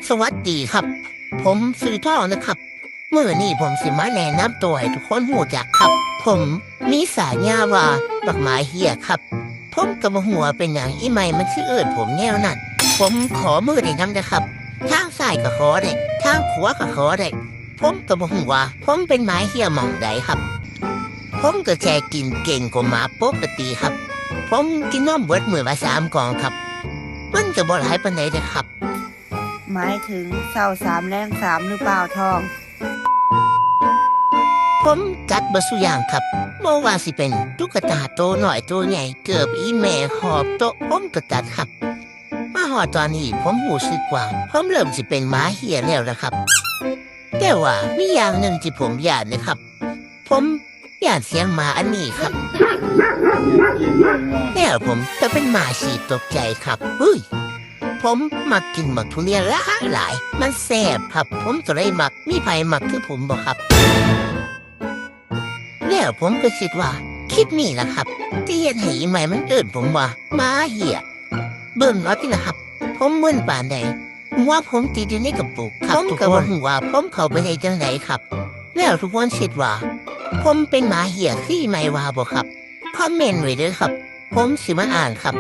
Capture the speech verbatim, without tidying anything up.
สวัสดีครับ ผมชื่อทองนะครับ มื้อนี้ผมสิมาแนะนำตัวให้ทุกคนรู้จักครับ ผมมีฉายาว่าบักหมาเหี้ยครับ ผมก็บ่ฮู้ว่าเป็นหยังอีใหม่มันสิเอิ้นผมแนวนั้น ผมขอมือได้นำเด้อครับ ทางซ้ายก็ขอได้ ทางขวาก็ขอได้ ผมก็บ่ฮู้ว่าผมเป็นหมาเหี้ยหม่องใดครับ ผมก็แค่กินเก่งกว่าหมาปกติครับ ผมกินนมเบิดมื้อละสามกล่องครับ มันก็บ่หลายปานใดเด้อครับ หมายถึงเช้าสามแลงสามหรือเปล่าทอง ผมจัดเบิดซุอย่างครับ บ่ว่าสิเป็นตุ๊กตาโตน้อยโตใหญ่ เกิบอีแม่ หอบโต๊ะ ผมก็จัดครับ มาฮอดตอนนี้ผมรู้สึกว่า ผมเริ่มสิเป็นหมาเหี้ยแล้วล่ะครับ แต่ว่ามีอย่างหนึ่งที่ผมย้านนะครับ ผมย้านเสียงหมาอันนี้ครับ แล้วผมก็เป็นหมาขี้ตกใจครับ เฮ้ย ผมมักกินบักทุเรียนหลายหลาย มันแซ่บครับ ผมก็เลยมัก มีไผมักคือผมบ่ครับ แล้วผมก็คิดว่า คลิปนี้ล่ะครับ ที่เฮ็ดให้อีใหม่มันเอิ้นผมว่าหมาเหี้ย เบิ่งเอาติล่ะครับ ผมมึนปานใด หัวผมติดอยู่ในกระปุกครับ ผมก็บ่ฮู้ว่าผมเข้าไปได้จั่งใดครับ แล้วทุกคนคิดว่า ผมเป็นหมาเหี้ยคืออีใหม่ว่าบ่ครับ คอมเมนต์ไว้เด้อครับ ผมสิมาอ่านครับ